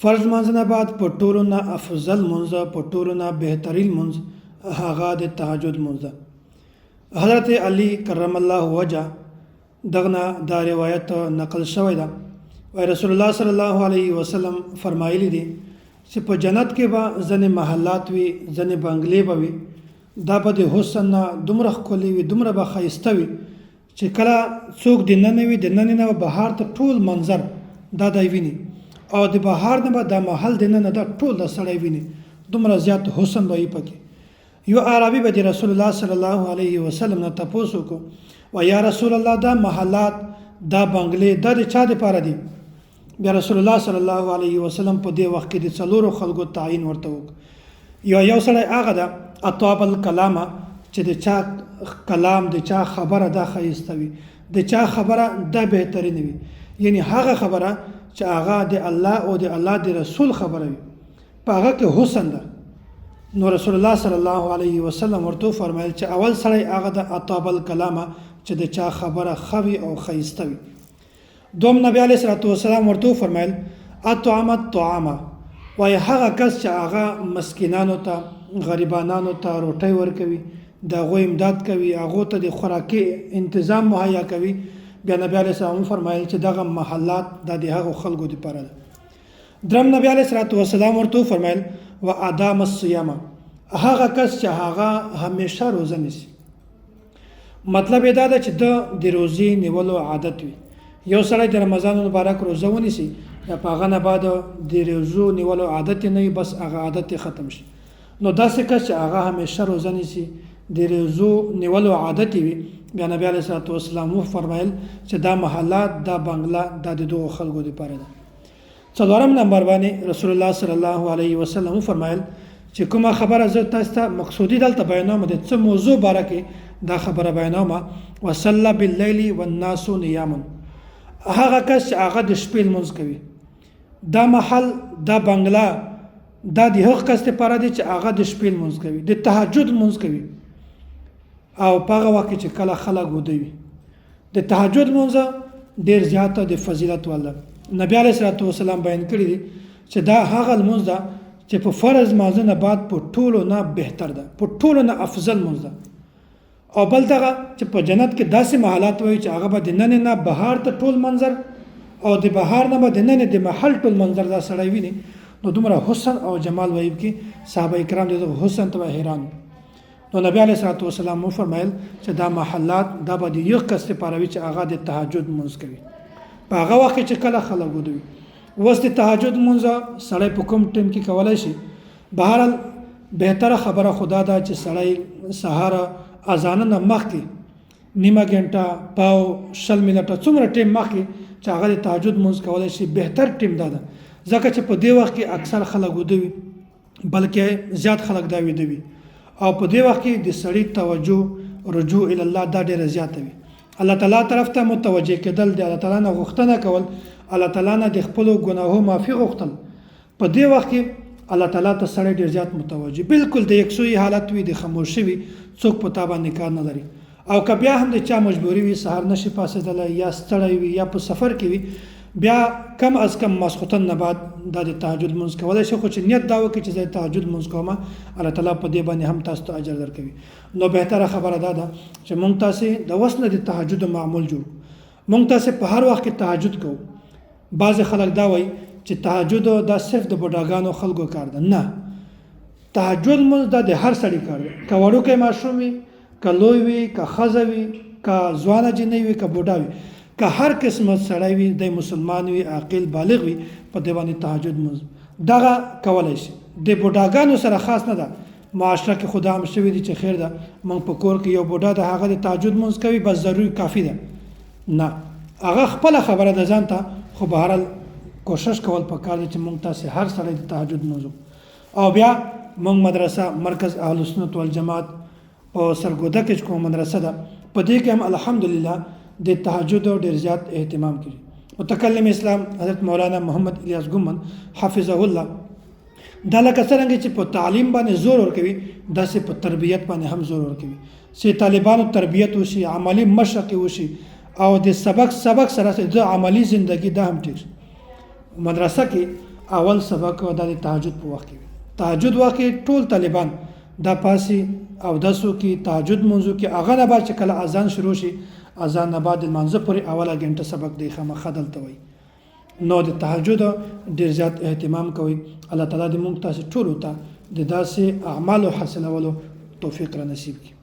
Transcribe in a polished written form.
فرض لمانځه نه بعد په ټولو نه افضل لمونځ، په ټولو نه بهترین لمونځ هغه د تهجد لمونځ ده. حضرت علی کرم الله وجه دغه نه دا روایت نقل شوی ده، وایي رسول الله صلی الله علیه وسلم فرمایلی دي چې په جنت کې به ځینې محلات وي، ځینې بنګلې به وي، دا به د حسن نه دومره ښکلې وي، دومره به ښایسته وي چې کله څوک د ننه وي، د ننې نه به بهر ته ټول منظر دا دی ویني او د بهر نه به دا محل د ننه دا ټول دا سړی ویني، دومره زیات حسن به وي پکې. یو اعرابي به د رسول الله صلی الله علیه وسلم نه تپوس وکړو، و یا رسول الله دا محلات دا بنګلې دا د چا دپاره دي؟ بیا رسول الله صلی الله علیه وسلم په دې وخت کې د څلورو خلکو تعین ورته وکړ. یو یو سړی هغه ده اطاب الکلام، چې د چا کلام د چا خبره دا ښایسته وي، د چا خبره دا بهترینه وي، یعنی هغه خبره چې هغه د الله او د الله د رسول خبره وي، په هغه کې حسن ده. نو رسول الله صلی الله علیه وسلم ورته وفرمایل چې اول سړی هغه د اطاب الکلام چې د چا خبره ښه وي او ښایسته وي. دوم نبی علیه الصلاة والسلام ورته وفرمایل اطعم الطعام، وایي هغه کس چې هغه مسکینانو ته غریبانانو ته روټۍ ورکوي، د هغو امداد کوي، هغو ته د خوراکي انتظام مهیا کوي. بیا نبی علیه السلام وفرمایل چې دغه محلات دا د هغو خلکو دپاره ده. درم نبی علیه الصلاة والسلام ورته وفرمایل و ادام الصیام، هغه کس چې هغه همیشه روزه نیسي. مطلب یې دا ده چې ده د روزې نیولو عادت وي. یو سړی د رمضان مبارک روزه ونیسي، یا په هغه نه بعد د روزو نیولو عادت یې نه وي، بس هغه عادت یې ختم شي. نو داسې کس چې هغه همیشه روزه نیسي، د روزو نیولو عادت یې وي، بیا نبی علیه الصلاة والسلام وفرمایل چې دا محلات دا بنګله دا د دغو خلکو دپاره ده. څلورم نمبر باندې رسول الله صلی الله علیه وسلم وفرمایل چې کومه خبره زه تاسو ته مقصودی دلته بیانوم، د څه موضوع باره کې دا خبره بیانوم، وصلى باللیل والناس نیام، هغه کس چې هغه د شپې لمونځ کوي، دا محل دا بنګله دا د هغه کس لپاره دی چې هغه د شپې لمونځ کوي، د تهجد لمونځ کوي، او په هغه وخت کې چې کله خلک ویده وي. د تهجد لمونځ ډیر زیات د فضیلت والا نبی علیه الصلاة والسلام بیان کړی دی چې دا هغه لمونځ ده چې په فرض لمانځه نه بعد په ټولو نه بهتر ده، په ټولو نه افضل لمونځ ده. او بل دغه چې په جنت کې داسې محلات وایي چې هغه به د ننې نه بهر ته ټول منظر او د بهر نه به د ننې د محل ټول منظر دا سړی ویني، نو دومره حسن او جمال وایي کې صحابه کرام دغه حسن ته حیران. نو نبی علیه الصلاة والسلام وفرمایل چې دا محلات دا به د یو کس لپاره وي چې هغه د تهجد لمونځ کوي، په هغه وخت کې چې کله خلک ویده وي. اوس د تهجد لمونځ سړی په کوم ټیم کې کولی شي؟ بهرحال بهتره خبره خو دا ده چې سړی سهار اذانه نه مخکې نیمه ګنټه پاو 20 منټه څومره ټیم مخکې چې هغه د تهجد لمونځ کولی شي، بهتر ټیم دا ده، ځکه چې په دې وخت کې اکثر خلک ویده وي، بلکې زیات خلک دا ویده وي، او په دې وخت کې د سړي توجه رجوع الی الله دا ډیره زیاته وي. الله تعالی طرف ته متوجه کېدل، د الله تعالی نه غوښتنه کول، الله تعالی نه د خپلو ګناهو معافي غوښتل، په دې وخت کې الله تعالی ته سړی ډیر زیات متوجه، بالکل د یکسویي حالت وي، د خاموشي وي، څوک په تا باندې کار نه لري. او که بیا هم د چا مجبوري وي، سهار نشي پاڅېدلی، یا ستړی وي، یا په سفر کې وي، بیا کم از کم ماسخوتن نه بعد دا د تهجد لمونځ کولی شي، خو چې نیت دا وکړي چې زه د تهجد لمونځ کوم، الله تعالی په دې باندې هم تاسو ته اجر درکوي. نو بهتره خبره دا ده چې مونږ تاسې د وس نه د تهجد معمول جوړ، مونږ تاسې په هر وخت کې تهجد کوو. بعضې خلک دا وایي چې تهجد دا صرف د بوډاګانو خلکو کار ده، نه، تهجد لمونځ دا د هر سړي کار دی، که وړوکی ماشوم وي، که لوی وي، که ښځه وي، که ځوانه جینۍ وي، که بوډا وي، که هر قسم سړی وي، دی مسلمان وي، عاقل بالغ وي، په دې باندې تهجد لمونځ دغه کولی شي. د بوډاګانو سره خاص نه ده، معاشره کې خو دا هم شوي دي چې خیر ده، موږ په کور کې یو بوډا د هغه د تهجد لمونځ کوي، بس ضروري کافي ده، نه، هغه خپله خبره ده ځان ته، خو بهرحال کوشش کول پکار دی چې موږ تاسې هر سړی د تهجد لمونځ وکړو. او بیا موږ مدرسه مرکز اهل سنت والجماعت په سرګوده کې چې کومه مدرسه ده، په دې کې هم الحمدلله د تهجد ډېر زیات اهتمام کیږي. متکلم اسلام حضرت مولانا محمد الیاس ګمن حفظه الله دا لکه څرنګه چې په تعلیم باندې زور ورکوي، داسې په تربیت باندې هم زور ورکوي چې طالبانو تربیت وشي، عملی مشق وشي، او د سبق سبق سره د عملی زندگی دا هم ټیک شي. مدرسه کې اول سبق دا د تهجد په وخت کې وي. تهجد وخت کې ټول طالبان دا پاسي او دسو کې تهجد منځو کې، هغه نه بعد چې کله اذان شروع شي، اذان نه بعد د لمانځه پورې اوله ګنټه سبق دی خامخا دلته وایي. نو د تهجد ډیر زیات اهتمام کوئ. الله تعالی دې موږ تاسو ټولو ته د داسې اعمالو حاصلولو توفیق را نصیب کړي.